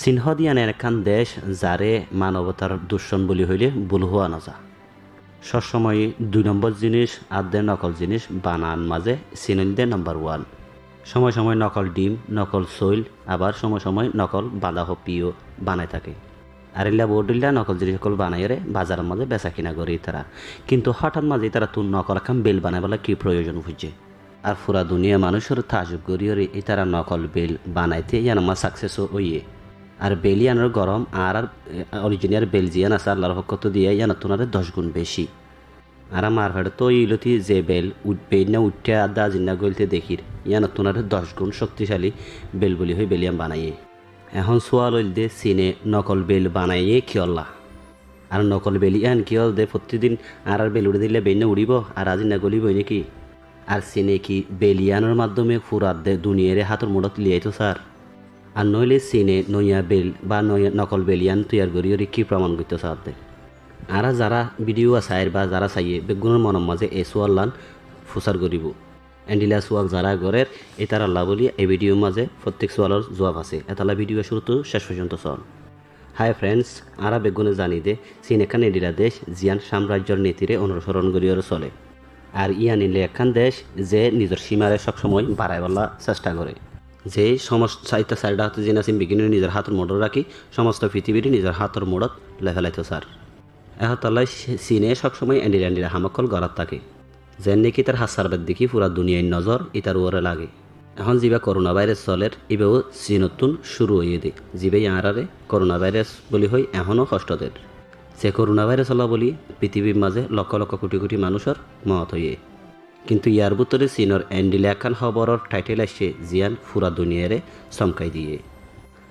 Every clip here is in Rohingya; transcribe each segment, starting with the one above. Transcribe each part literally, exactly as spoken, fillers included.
Sin hoóde yián ekkán dec, zaré manobotar duccon buli hoilé bul hoó no za. Sob somoi dui nombor zinis, ar de nokol zinis banan mazé Sin óilde nombor wan. Somoi somoi nokol dhim, nokol sóil, abar somoi somoi nokol bandahópiyó banai táke. Ar eilla boóut dhoilla nokol zinis ókkol banaiyóre bazaror mazé besakina goré ítara. Kintu hóthat mazé ítarattú nokol ekkán bel banaibálla ki proyozon foijjé? Ar fura duniyar manúicoré taajjub goríyoré ítara nokol bel banaité yíanor mazé sakses ó óiye. Ar bel yíanor gorom añárar, e, orijinal bel ziyán asé Allar fokkóttu diya yíanottún aró doc gun beci. Añára marfeçóttu óiyi lóti ze bel uth-, beinna uiththé adde azinna góilté dekír, yíanottún aró doc gun cókticali bel buli hoi bel yían banaiyé. Ehón súal óilde Sine nokol bel banaiyé kiyólla? Ar nokol bel yían kiyólla de fottí din añárar bel uçé dilla beinna uçíbo ar azinna gólibo né ki? Ar Sine ki bel yíanor maddome fura de duniyairé hátor muçót liyaitó sar? Ar noóile Sine noiya bel ba noiya nokol bel yían toiyar goríyoré ki foroman goittó sar de? Añára zará bidiyúwa sair ba zará saiyé beggúnor monor mazé e súallán fusár goríbou. Endila súal zará gorér ítarallá bóli e bidiyúr mazé fottík súalor zuab asé. Etollá bidiyúwa cúruttu céc foijjonto soón. Hi friends, añára beggúne zani de Sin ekkán endila dec ziyán cámrajjor nitiré onusóron goríyoré solé. Ar yían endila ekkán dec ze nizor címaré sob somoi baraibálla cestha goré. Ze somos-, sairta sairta hátu zin asé beggúne nizor hátor muçót rakí somosto fitibiré nizor hátor muçót loi felaitó sar. Ehótallá Sine sob somoi endila endila ham ókkol gorát táke. Zeén né ki ítar hassar beddeki fura duniyair nozor ítar uore lage. Ehón zibá korona vairas solér, íbaó Sinottún cúru óiye dé, zibáye añáráre korona vairas bóli hoi ehóno hoctho der. Ze korona vairasollá bóli pitibir mazé lokkó lokkó kuthi kuthi manúcor moot óiye. Kintu yar bútore Sinor endila ekkán hóboror thaithel aiccé, ziyán fura duniyairé somkai diyé.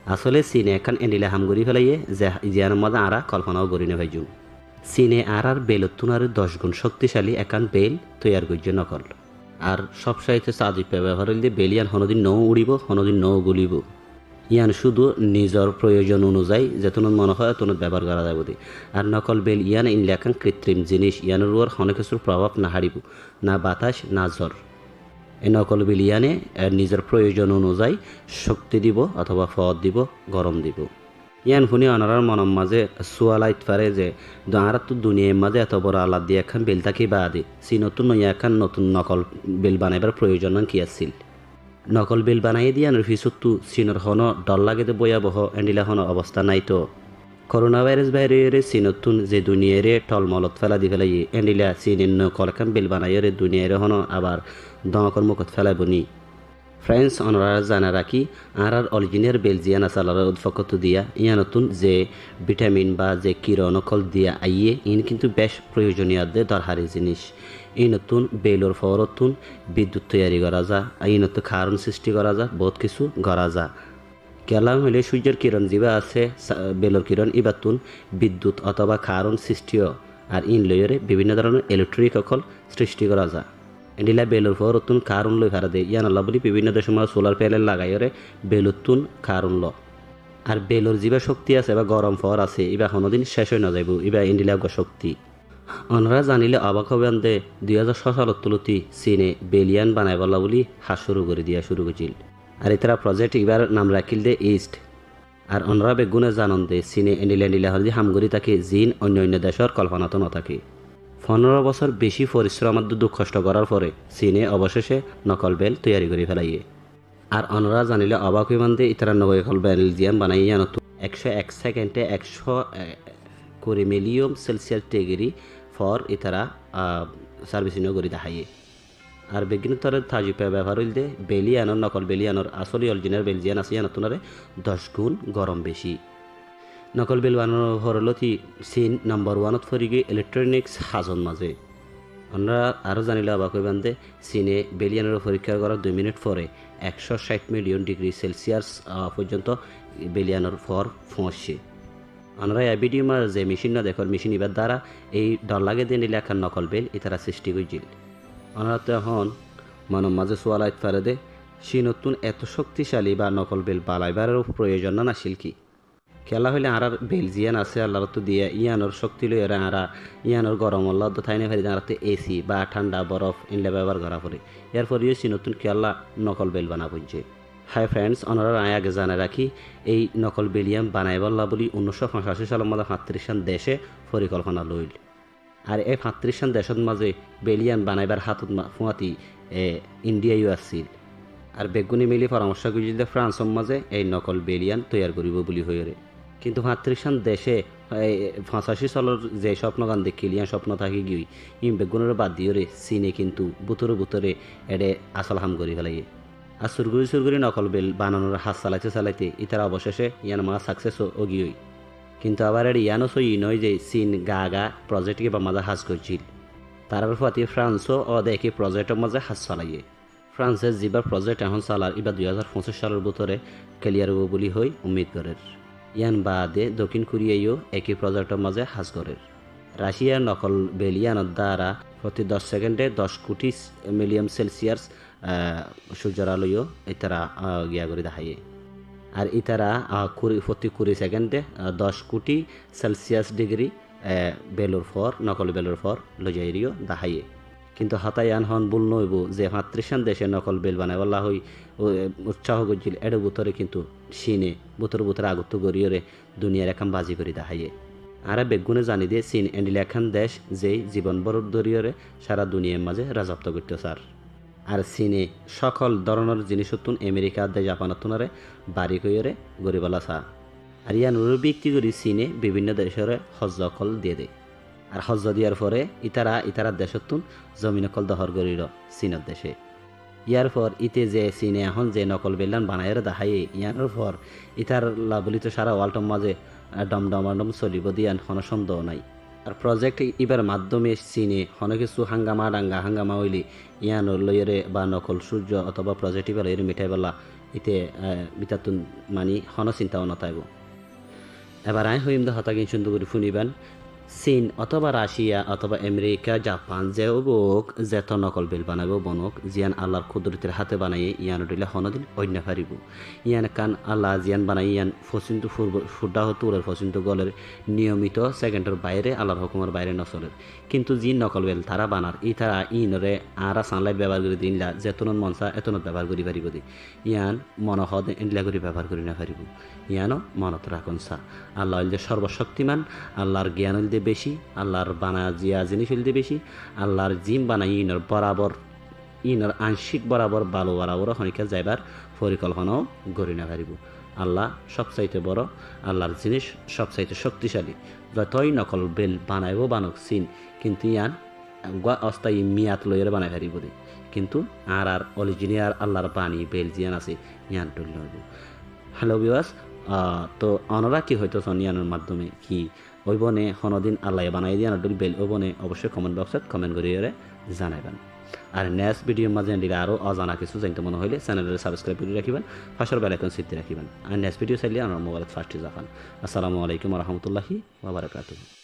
Asóle Sine ekkán endila ham gorí felaiyé ze, ziyánor mazé añára kolfonaó gorí nofaijjúm. Sine añárár belottún aró doc gun cókticali ekkán bel toiyar goijjé nokol. Ar sob saite taajjub befar óilde bel yían honódin noó uçíbo, honódin noó gólibo. Yían cúdu nizor proyozon onuzai zetúnot mone hoó etúnot bebohár gorá zaibou dé. Ar nokol bel yían endila ekkán kritrim zinis, yíanor uore honó kessúr forobar no háçibou, na batac, na zor. E nokol bel yíane, e, nizor proyozon onuzai cókti dibou otóba foór dibou, gorom dibou. Yían fúni onorár monor mazé súal ait fare ze, du-, añáráttu duniyair mazé eto boro Allah diya ekkán bel táki baade Sinottún noiya ekkán notun nokol bel banaibár proyozonnán ki accíl? Nokol bel banaiyé dé yíanor fisóttu Sinor honó dhor lage dé bóiyabohó endila honó obosta nái toó. Korona vairas bair óiyoré Sinottún ze duniyairé tholmolot félai di félaiyé, endila Sine nokol ekkán bel banaiyóre duniyairé honó abar dóñkor mukot félaibou ni? Frens, onoráre zanai rakí, añárár orijinal bel ziyán asé Allar fokkóttu diya, yíanottún ze bitamin ba ze kiron ókkol diya aiyé, iín kintu bec proyozoniyo dé dorhari zinis. Iínottún belor foórottún biddut toiyari gorá za, iínottú karon sristi gorá za, boóut kissú gorá za. Kiyólla hoilé cúijjor kiron zibá asé, sa-, belor kiron íbattún biddut otóba karon sristi ó, ar íin loiyóre bibinno dóronor elektrik ókkol sristi gorá za. Endila belor foórottún karon loi fare dé, yíanollá bóli bibinno decór mazé sular penel lagaiyóre belottún karon lo. Ar belor zibá cókti asé ba gorom foór asé, íba honódin céc ói nozaibóu, íba endila eggúa cókti. Onorá zanilé obák óiban dé, dui házar só salottú lóti Sine bel yían banaibálla bóli ham cúru gorí diya cúru goijjíl. Ar ítara projekt ibár nam rakíl dé East. Ar onorá beggúne zanon dé Sine endila endila hoilde ham gorí táke ziín oinno oinno decór kolfonattú no táke. Fondóro bosór bicí foricróm ar duk hoctho gorár fore Sine obocéce nokol bel toiyari gorí félaiyé. Ar onorá zanilé obák óiban dé ítara nokol bel ziyán banaiyé yíanottú ekcó ek sekende ekcó kuri miliyón Celsius digiri foór ítara, ah, sarbisin ó gorí deháiye. Ar beggúnottú aró taajjub befar óilde bel yíanor, nokol bel yíanor, asóli orijinal bel ziyán asé yíanottún aró doc gun gorom bicí. Nokol bel bananor fore lóti Sin nombor wanot fori giyói elektronik hazot mazé. Onorá aró zanilé obák óiban dé Sine bel yíanor forikkár gorár dui minit fore ekcó cáit miliyón digiri Celsius, ah, foijjonto bel yíanor foór foóñiccé. Onorá e bidiyó mazé ze micín no dekór, micín ibár dára ei dhor lage dé endila ekkán nokol bel ítara sristi goijjíl. Onoráttu ehón monor mazé súal ait fare dé, Sinottún eto cókticali ba nokol bel banaibár proyozonnán accíl ki? Kiyólla hoilé añárár bel ziyán asé Allaráttu diya, yíanor cókti loiyóre añára yíanor goromollá dé tái no fari dé, añáráttu esi ba thánda borof endila bebohár gorá fore. Yárfore yó Sinottún kiyólla nokol bel bana foijjé? Hi friends, onoráre aññí age zanai rakí, ei nokol bel yián banaibálla buli unnúiccó fañsací salor mazé fañtiriccán dece forikolfona loil. Ar ei fañtiriccán decót mazé bel yián banaibár hátot ma-, fúañti, e, India yó asíl. Ar beggúne mili foramorcó goijjíl de Fransor mazé ei nokol bel yián toiyar goríbou buli hoiyóre. Kintu fañtiriccán dece, e, fañsací salor ze cópnogán dekkíl, yián cópno táki giyói, iín beggúnoré bad diyóre Sine kintu bútore bútore eçé asól ham gorí félaiyé. Ar surguri surguri nokol bel bananor ham salaite salaite ítara obocéce yián mazé success ó-, ógiyói. Kintu abar eçé yiáno sóiyi noói ze Sin gaa gaa project kibár mazé ham goijjíl. Tarár fúañti Fransó óde ekí projector mazé ham salaiyé. Franse zibá project ehón salar íba dui házar foñsíc salor bútore clear óibo buli hoi ummid gorér. Yián baade Dokin Koriya yó ekí projector mazé ham gorér. Raciya nokol bel yiánor dára foti doc sekende doc kuthi million Celsius, ah, cújjor alo yó ítara, ah, giya gorí daháiye. Ar ítara, ah, kuri, foti kuri sekende, ah, doc kuthi Celsius degree, ah, belor for, nokol belor for loizaiyóre yó daháiye. Kintu hotá yián hon bul noóibo ze fañtiriccán dece nokol bel banaibálla hoi, o, e, uccáho goijjíl, éçe bútore kintu Sine bútore bútore agottú goríyóre duniyair ekkán bazi gorí daháiye. Añára beggúne zani de Sin endilla ekkán dec ze zibon bór dóriyoré sára duniyair mazé razabto goittó sar. Ar Sine sókol dóronor zinícottún Amerika de Japanottúnoré barik óiyoré goríbolla saá. Ar yíanoré bikti gorí Sine bibinno decóre hozza ókkol diye de. Ar hozza diyar fore ítara ítarar decóttún zomin ókkol dohor gorílo Sinor decé. Yárfor íte ze Sine ehón ze nokol bellán banaiyóre daháiye, yíanor for ítarlla bóli to sára worldor mazé, ah, dom dom dom solibó de yían honó sondoh nái. Ar project íbar maddome Sine honó kessú hángama, danga hángama óile yían loiyóre ba nokol cúrjo otóba project íba loiyóre mitháibolla íte, ah, ítattún mani honó sinta ó notáibo. Ebar aññí hoiyúm de hotágin cúndor gorí fúniban. Sin otóba Raciya otóba Amerika, Japan ze óuk, zeto nokol bel banaibó banouk, ziyán Allar kudrotir háte banaiyé, yíanor dhóilla honódin óinna faribó. Yían ekkán Alla ziyán banaiyé, yían fosíntú furbo-, furdá hottú urer fosíntú góler, niyomito sekendor baire, Allar hókumor baire nosoler. Kintu ziín nokol bel tará banar, ítara íinoré añára sunlight bebohár gorí de ílla, zetónot mon sa, étonot bebohár gorí faribó de. Yían mone hoó de endilla gorí bebohár gorí nofaribó. Yíano monot rakón sa. Alla óilde sorboshoktiman, Allar giyan óilde beci, Allar bana ziya ziníc óilde beci, Allar ziín banaiyé íinor borabor, íinor añcík borabor, balu borabor honikká zaibar forikolponaó gorí nofaribó. Alla sóbsaite boro, Allar ziníc sóbsaite cókticáli. Zotói nokol bel banaibó banouk Sin, kintu yían eggúa ostayi miyat loiyóre banai faribó de. Kintu añárar orijinal Allar bani bel ziyán asé, yían dhóilla óibo. Hello viewers, ah, to onora ki hoitó son yíanor maddome? Ki óibo né honódin Allaye banaiyé de yíanor dhóil bel óibo né? Oboccói comment boxot comment goríyoré zanaiban. Ar next video mazé endilla aró ozana kessú zainto mone hoilé channeloré subscribe gorí rakíban, facor bell icon sip di rakíban. Ar next video sailé onorar mobailot first zafan. Assalamu alaikum warahmatullahi wabarakatuhu.